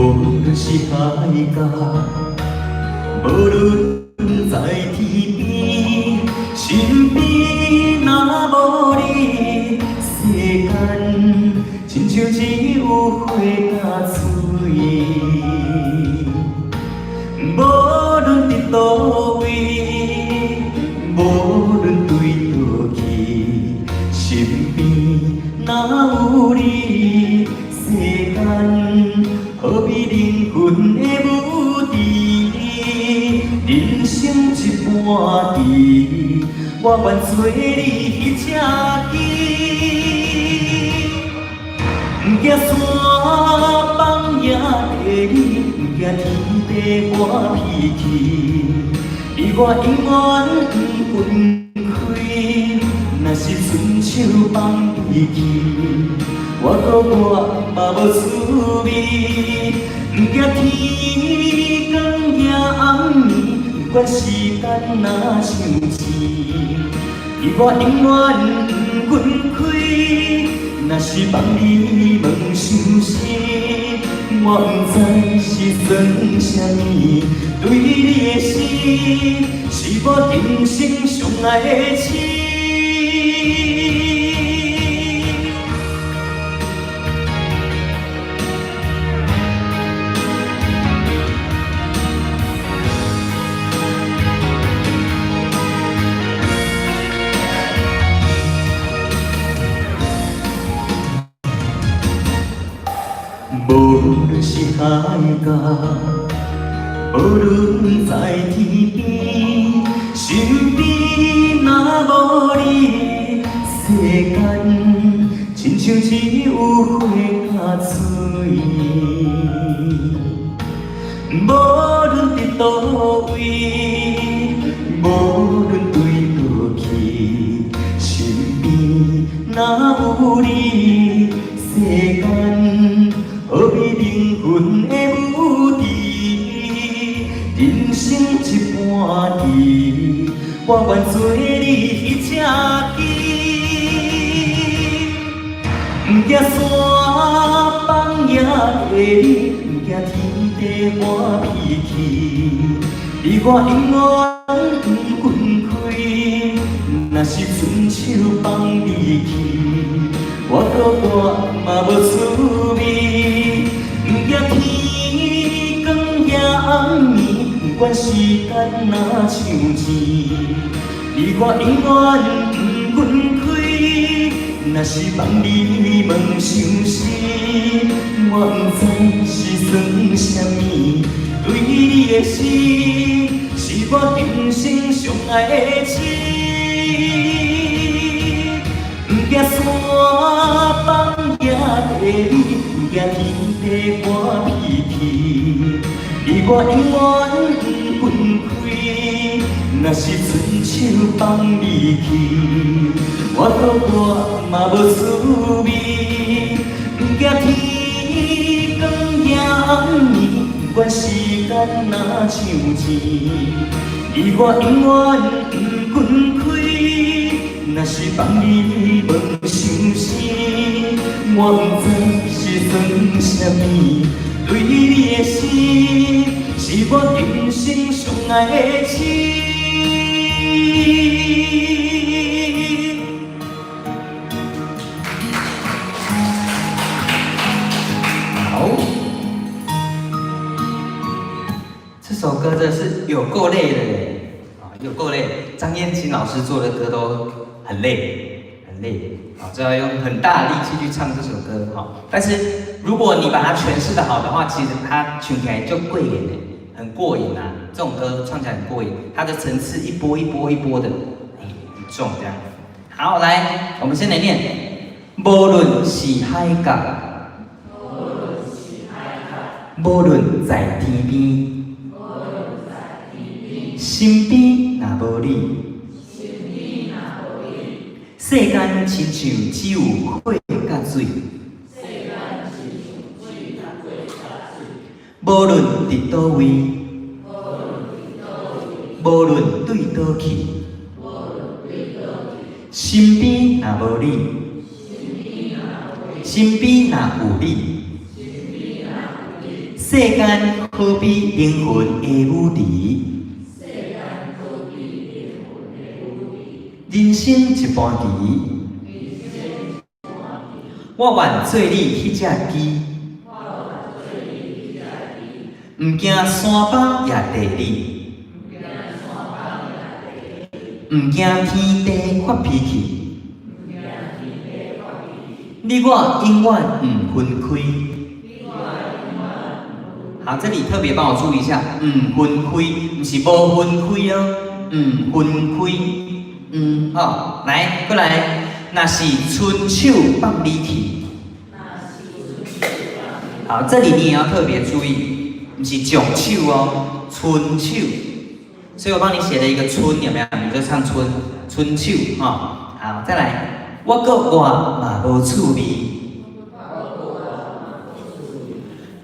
論是海角，無論在天邊，身邊若無你，世間親像只有火佮水。無論佇佗位，無論對佗去，身邊若有你，世間好比靈魂的舞池，人生一盤棋，我願做你彼隻棋。毋驚山崩也地裂，毋驚天地換脾氣，你我永遠毋分開。若是伸手放你去，我閣活嘛無滋味。毋驚天光也暗暝，不管時間若傷淺，你我永遠毋分開。若是放你問相思，我毋知是算啥物。對你的死，是我今生上愛的痴。無論是海角，無論在天邊，身邊若無你，世間親像只有火佮水。無論佇佗位，無論對佗去，身邊若有你，世間好比靈魂的舞池，人生一盤棋，我願做你彼隻棋。毋驚山崩也地裂，毋驚天地換脾氣，你我永遠毋分開。若是伸手放你去，我閣活嘛無滋味。毋驚天光也暗暝，不管時間若傷淺，你我永遠毋分開。若是放你問相思，我毋知是算啥物。對你的死，是我今生上愛的痴。毋驚山崩也地裂，毋驚天地換脾氣，你我永遠毋分開。若是伸手放你去，我閣活嘛無滋味。毋驚天光也暗暝，不管時間若傷淺，你我永遠毋分開。若是放你問相思，我毋知是算啥物。對你的死，是我今生上愛的痴。好，這首歌真的是有夠累的耶，啊，有夠累。張彥琴老師做的歌都很累，很累，啊，這要用很大的力氣去唱這首歌，哈。但是如果你把它詮釋得好的話，其實它唱起來就過癮的，很過癮啊。這種歌唱起來很過癮，它的層次一波一波一波的，哎，很重這樣。好，來，我們先來念，無論是海角，無論在天邊，身邊若無你，世間親像只有火佮水。無論佇佗位，無論對佗去，身邊若無你，身邊若有你，世世間好比靈魂的舞池，人生一盤棋，我願做你彼隻機，毋驚山崩也地裂，毋驚天地發脾氣，你我永遠毋分開。好，這裡特別幫我注意一下，毋分開，毋是無分開哦，毋分開，嗯，好，來，過來，若是伸手放你去。好，這裡你也要特別注意，毋是將手哦，伸手，所以我幫你寫了一個春，有沒有？你就唱春，伸手，哈，好，再來，我閣活嘛無趣味，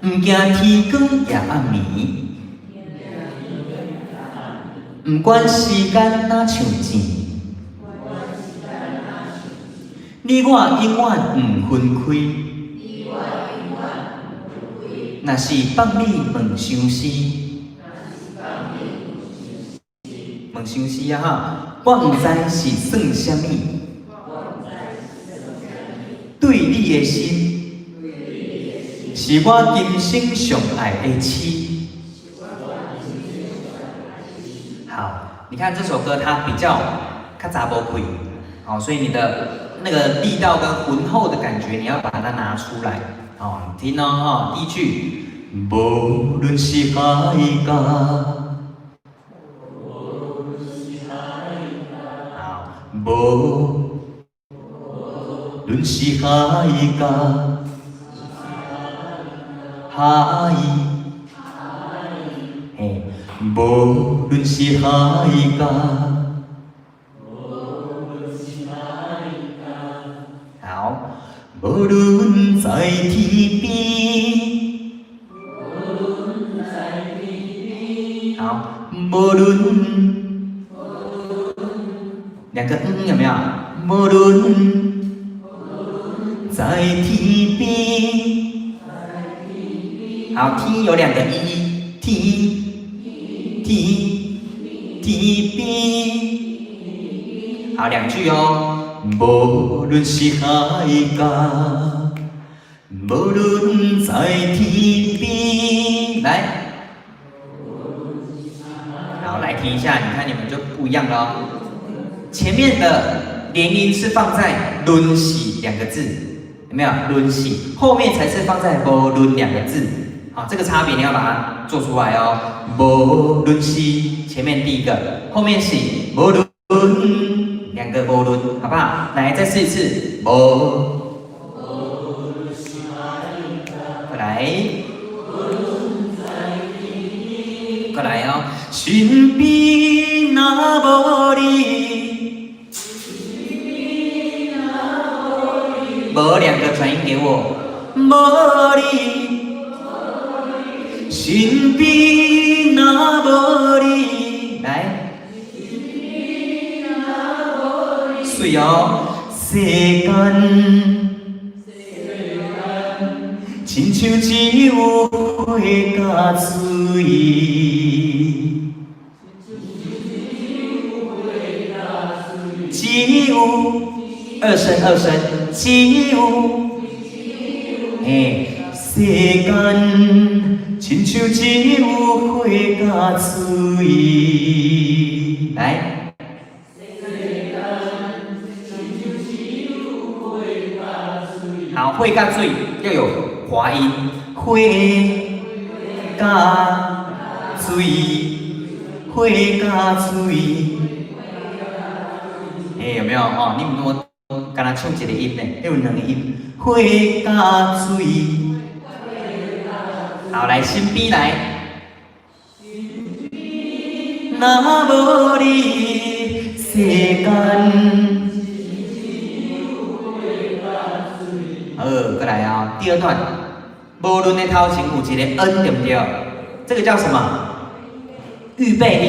毋驚天光也暗暝，毋管時間若像錢，你我永遠毋分開。若是放你問相思，問相思啊哈！我毋知是算啥物，對你的心，是我今生上愛的痴。好，你看這首歌它比較較查某氣，好，所以你的那個力道跟渾厚的感覺，你要把它拿出來。哦，你聽哦，哈，第一句，無論是海角，好，無論是海角，海，嘿，無論是海角，好。無論在天邊，好，無論兩個嗯有沒有？無論在天邊，好，天有兩個一，天天天邊，好，兩句哦。無論是海角，無論在天邊，來，好，來聽一下，你看你們就不一樣了。前面的連音是放在“論是”兩個字，有沒有？論是，後面才是放在“無論”兩個字。好，這個差別你要把它做出來哦。無論是前面第一個，後面是無論。兩個無論，好不好？來，再試一次，無，過來，過來哦。身邊若無你，無兩個轉音給我，無你，身邊若無你，來。水哦，世間親像只有火佮水，只有二聲二聲，只有嘿，世間親像只有火佮水，來。好，火佮水要有滑音，火佮水，火佮水，哎，有沒有哦？你毋我敢若唱一個音呢，有兩個音，火佮水。好，來，身邊來。若無你，世間。好，過來啊，第二段，無論的頭前有一個 N，對不對？這個叫什麼？預備音，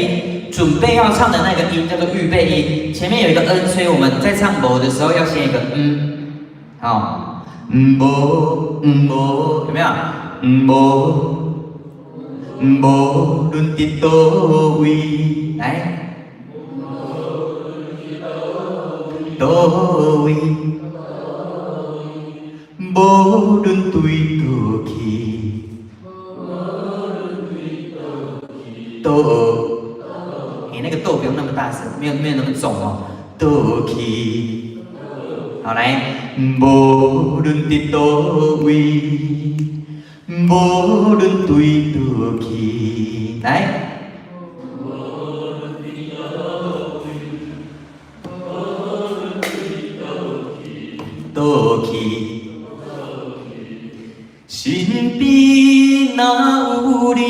準備要唱的那個音叫做預備音。前面有一個 N，所以我們在唱無的時候要先一個嗯，好，無，無，有沒有？無，無論佇佗位，來，佗位，無論對佗去，佗，欸，那個佗不用那麼大聲，沒有那麼重哦，佗去，好來，無論佇佗位，無論對佗去，來。佗去，身邊若有你，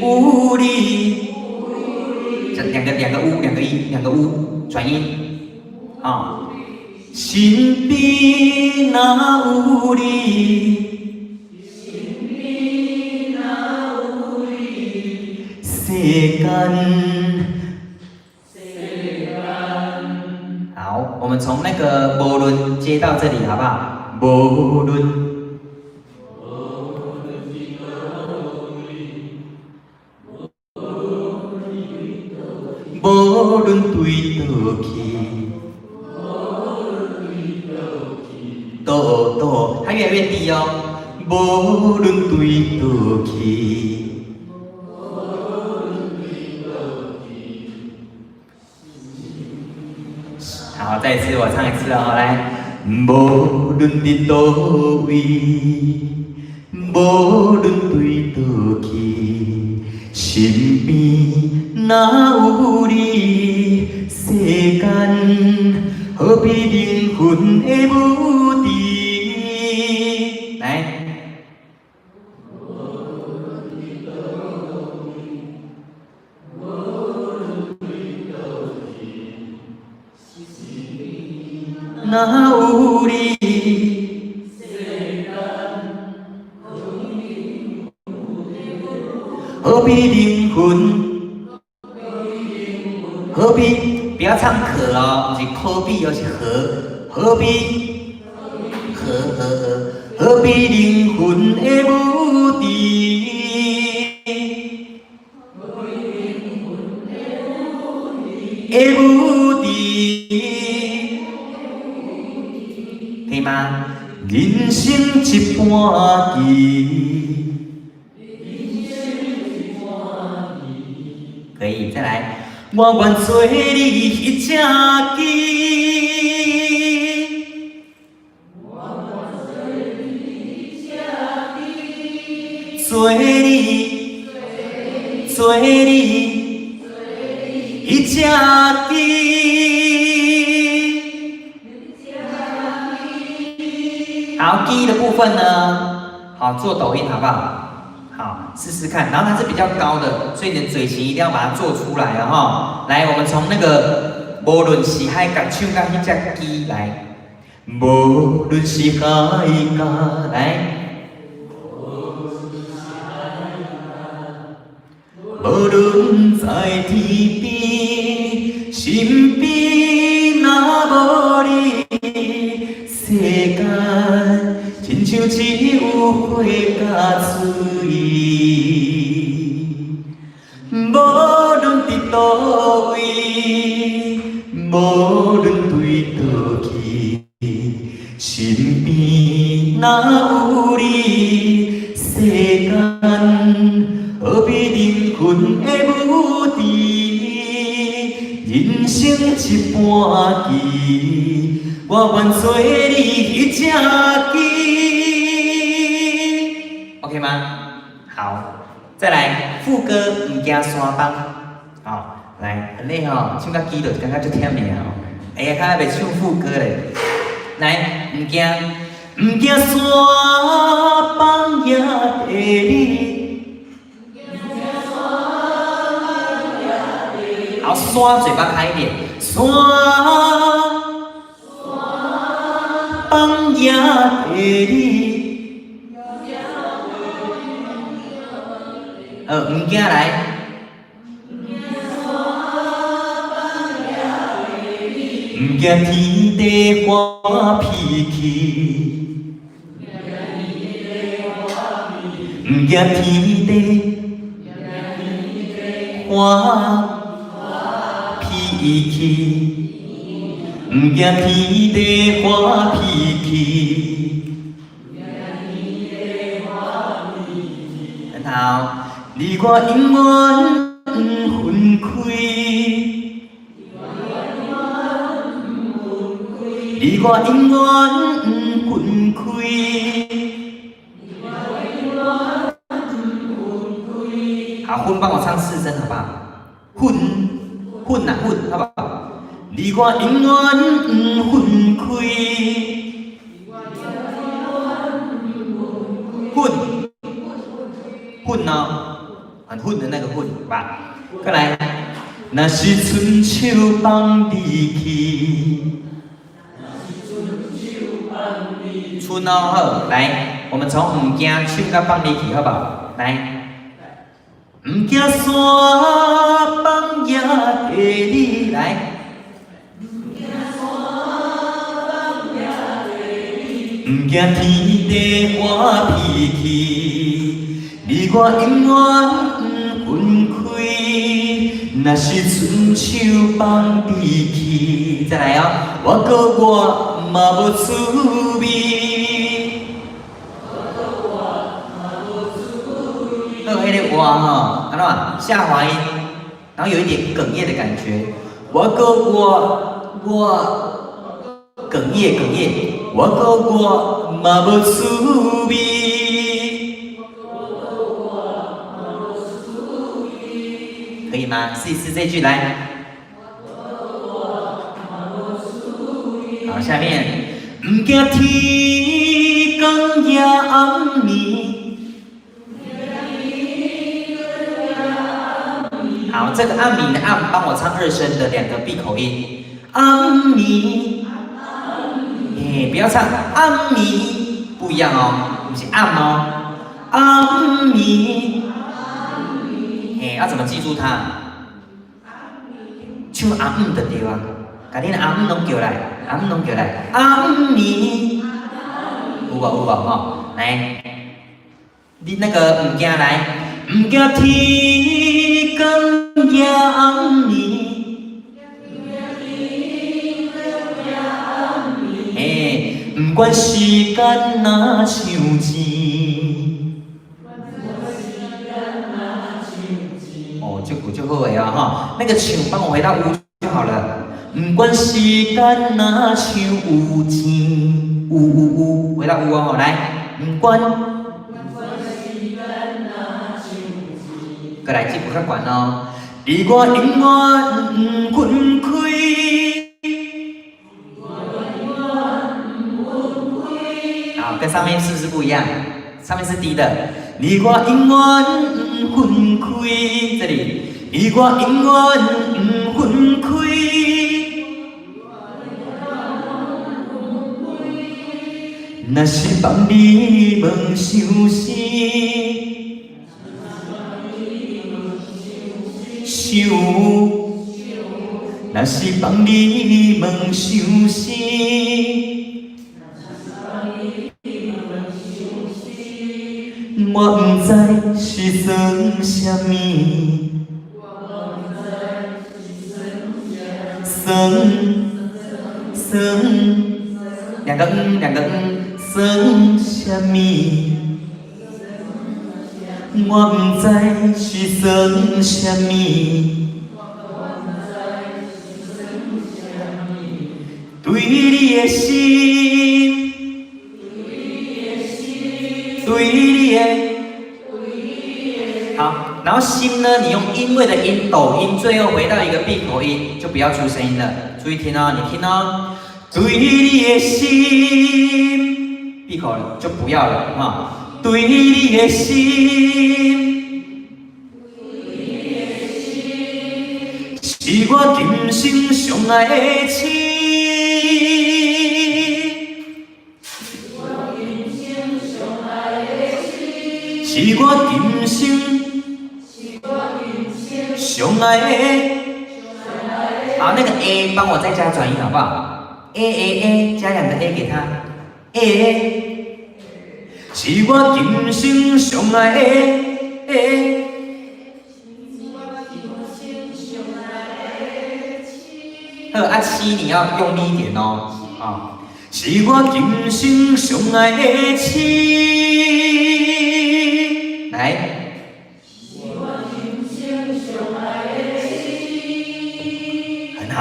有你，這兩個烏，兩個一，兩個烏，轉音，啊。身邊若有你，世間。好，我們從那個無論接到這裡，好不好？無論，無論對佗去，佗佗，它越來越低哦。無論對佗去。好，再一次，我唱一次哦，來。無論佇佗位，無論對佗去，身邊若有你，世間何必靈魂的無知？來。若有你，何必靈魂？何必？不要唱可哦，不是可比，而是何？何必？何何何？何必靈魂的無知？的無知？可以嗎？人生一盤棋，可以，再來。我願做你彼隻棋，做你，做你彼隻棋。好，低的部分呢？好，做抖音好不好？好，試試看。然後它是比較高的，所以你的嘴型一定要把它做出來哦。來，我們從那個無論是海角唱到彼隻雞來，無論是海角來，無論在天邊，身邊若無你，世間親像只有火佮水。無論佇佗位，無論對佗去，身邊若有你，世間何必靈魂的無知？人生一盤棋，我願做你彼隻棋。OK 嗎？好，再來副歌，毋驚山崩。好，來，很累哦，唱到基就感覺足忝的哦。哎呀，較袂唱副歌咧。來，毋驚，毋驚山崩也地裂。好，山嘴巴開一點，山崩也地裂。毋驚來。毋驚天地歡脾氣。驚天地歡脾氣，毋驚天地歡脾氣。很好，你我永遠毋分開。你我永遠毋分開。好，混幫我唱四聲，好不好？混，混啊混，好不好？你我永遠毋分開。混，混哦，很混的那個混，好吧？過來，若是伸手放你去，春哦好，來，我們從毋驚手到放你去，好不好？來，毋驚山放也地你，來，毋驚天地歡脾氣，你我永遠毋分開。若是伸手放你去，再來哦，我閣我嘛無滋味。好，彼个哇吼，按怎下滑音，然後有一點哽咽的感覺。我閣我哽咽哽咽，我閣我嘛無滋味。可以嗎？試一試這句來。好，下面毋驚天光也暗暝。好，這個暗暝的暗，幫我唱二聲的兩個閉口音。暗暝，哎，不要唱暗暝，不一樣哦，不是暗哦，暗暝。哎，要怎麼記住它？唱阿姆就對啊，共恁阿姆攏叫來，阿姆攏叫來，暗暝。有無有無吼？來，你那個毋驚來，毋驚天光也暗暝。哎，毋管時間若像錢。哦，這句就好的哦吼，那個唱幫我回到烏就好了。毋管時間若像有錢，有有有，回到烏哦，來，毋管。過來，這句較懸哦。你我永遠毋分開。好，跟上面是不是不一樣？上面是低的。你我永遠毋分開，這裡。你我永遠毋分開。若是放你問相思，想。若是放你問相思，我毋知是算啥物，算算兩個嗯，兩個嗯，算啥物？我毋知是算啥物。對你的心，對你的，好，然後心呢？你用因為的音抖音，最後回到一個閉口音，就不要出聲音了。注意聽哦，你聽哦。對你的心，閉口了就不要了哈。對你的心，是我今生上愛的痴。是我今生上愛的。好，那個 A 幫我再加轉音好不好？A A A 加兩個 A 給他，A，是是我今生上愛的。好，啊七你要用力一點哦，啊，是我今生上愛的痴。來。很好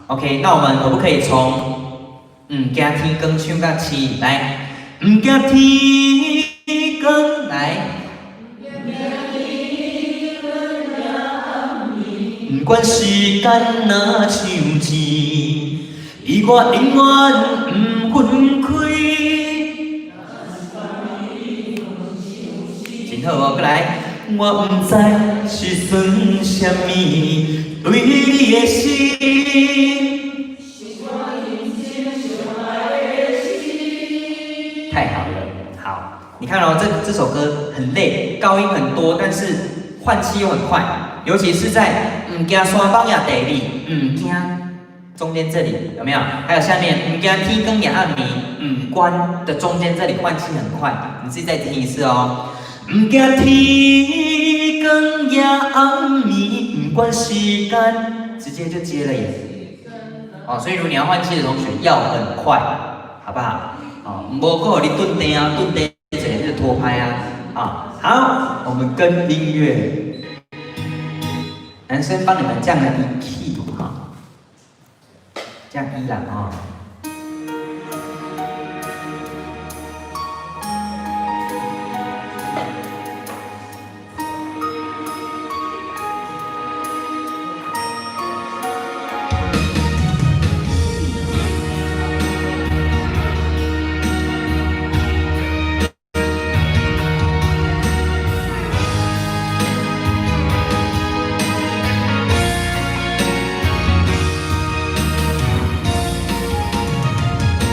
，OK，那我們可不可以從毋驚天光唱到痴來？毋驚天光，來。毋管時間若像錢，你我永遠毋分開。真好哦，閣來。我毋知是算啥物，對你的心。太好了，好，你看哦，這首歌很累，高音很多，但是換氣又很快，尤其是在毋驚山崩也地裂，毋驚中間這裡有沒有？還有下面毋驚天光也暗暝，毋管的中間這裡換氣很快，你自己再聽一次哦。毋驚天光也暗暝，毋管時間，直接就接了耶。哦，所以如果你要換氣的同學要很快，好不好？哦，毋閣予你頓低啊，頓低一下就拖拍啊。啊，好，我們跟音樂，男生幫你們降了一 key 哈，降一啦啊。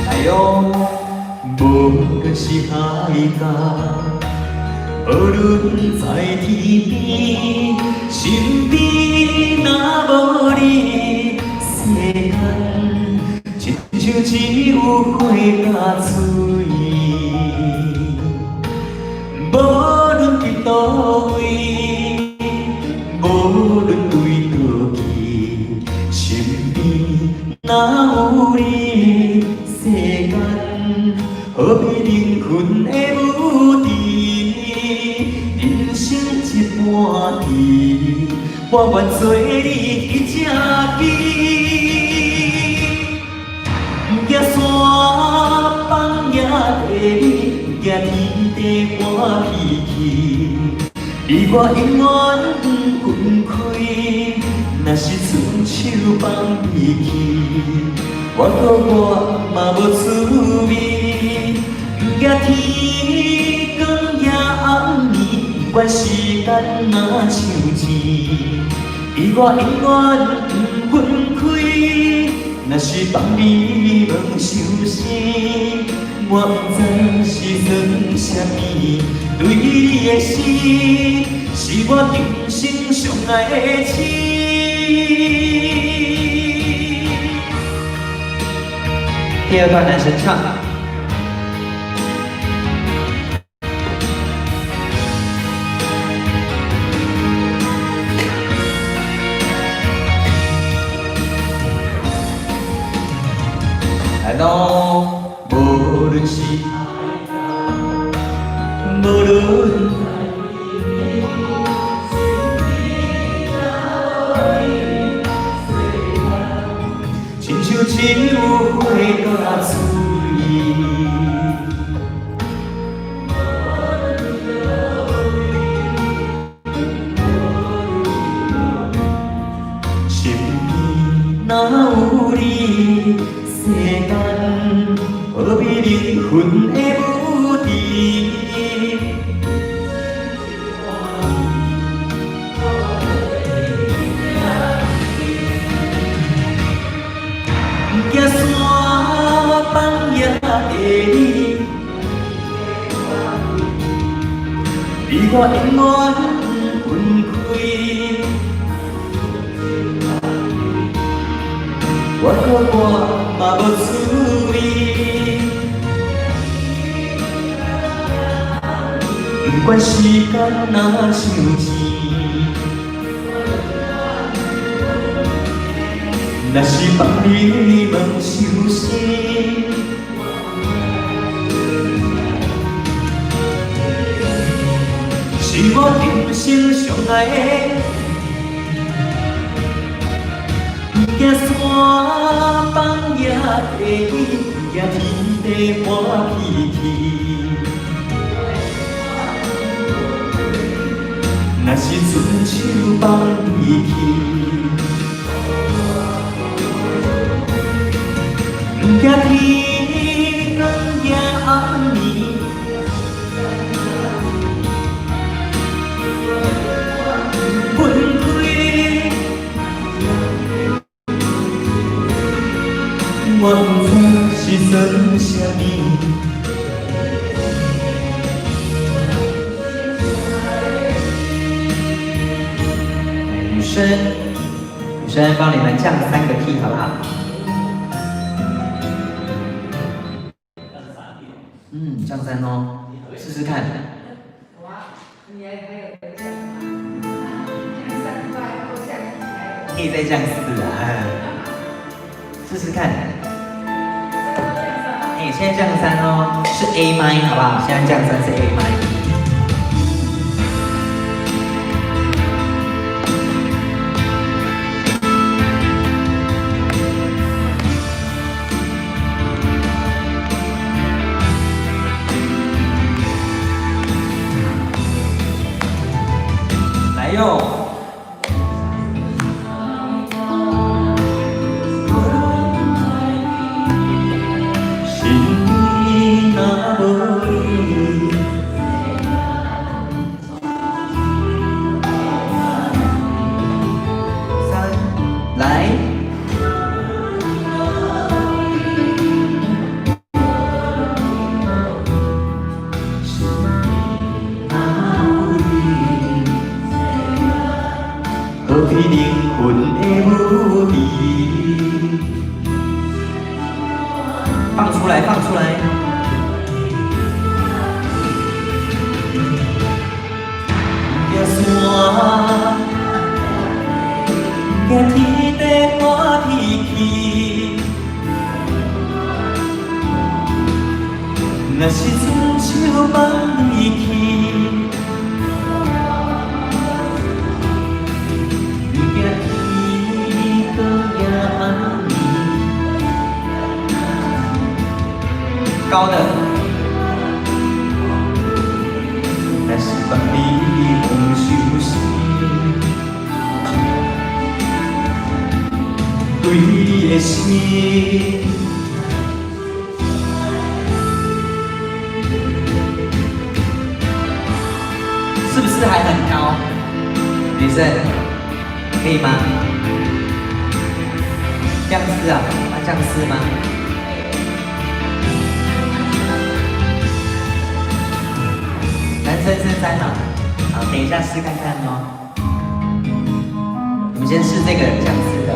來喲，無論是海角，無論在天邊，身邊若無你，世間親像只有火佮水。無論佇佗位，無論對佗去，身邊若有你，世間好比靈魂的舞池，人生一盤棋，我願做你彼隻棋。毋驚山崩也地裂，毋驚天地換脾氣，你我永遠毋分開。若是伸手放飛去，我閣我嘛無滋味。毋驚天光也暗暝，毋管時間若像錢，你我永遠毋分開。若是放你問相生，我毋知是算啥物，對你的心，是我今生上愛的痴。第二段男生唱。來嘍，無論是無論親像只有火佮水。身邊若有你，世間好比靈魂的舞池。毋驚山崩也地裂，你我永遠毋分開。我閣我嘛無滋味。不管時間若傷錢，若是放你問相思，是我今生上愛的。不驚山崩也地裂，不驚天地破脾氣。若是伸手放你去，不驚天光也暗暝，分開，我毋知是算啥物。女生，女生幫你們降三個 key 好不好？嗯，降三哦，試試看。哇，你還還有得降嗎？降三塊或降還可以再降四啊，試試看。哎，現在降三哦，是 A 麥，好不好？現在降三是 A 麥。來喲！心裡若無你，三，來。心裡若無你，何必靈魂的無味？放出來，放出來。不驚山，不驚天地破脾氣。若是伸手放你去，不驚天光也暗暝。高的。若是放你問相思，對你的心。是不是還很高？女生，可以嗎？降四啊？要降四嗎？男生升三哦，好，等一下試看看哦。我們先試這個降四的。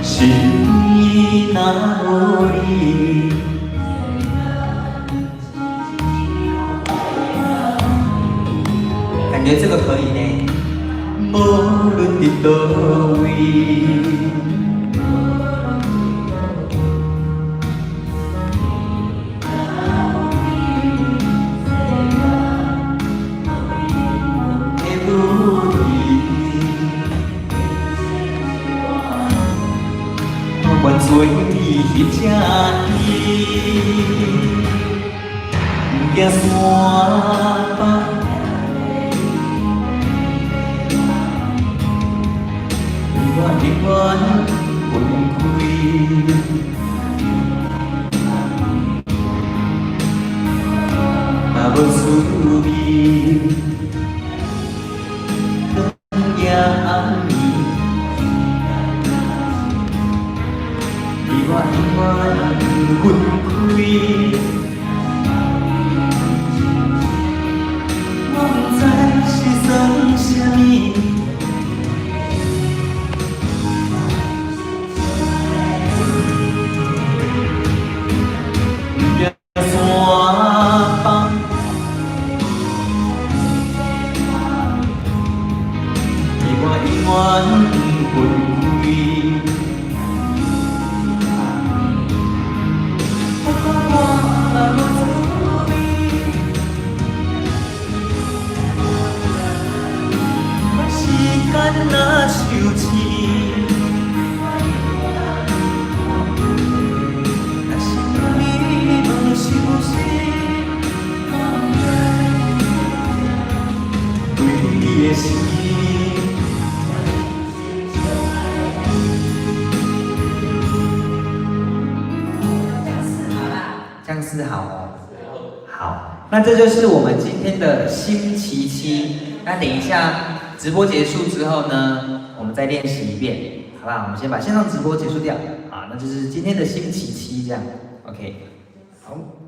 心裡若無你，感覺這個可以呢。無論佇佗位，的舞池，我願做你彼隻魚，不驚山崩。你我永遠分開，嘛無滋味。光也暗暝，你我永遠分開。我毋知是算啥物。不驚山心。這樣四好啦。這樣四好哦。好，那這就是我們今天的星期七。那等一下直播結束之後呢，我們再練習一遍，好不好？我們先把線上直播結束掉。好，那就是今天的星期七，這樣，OK。好。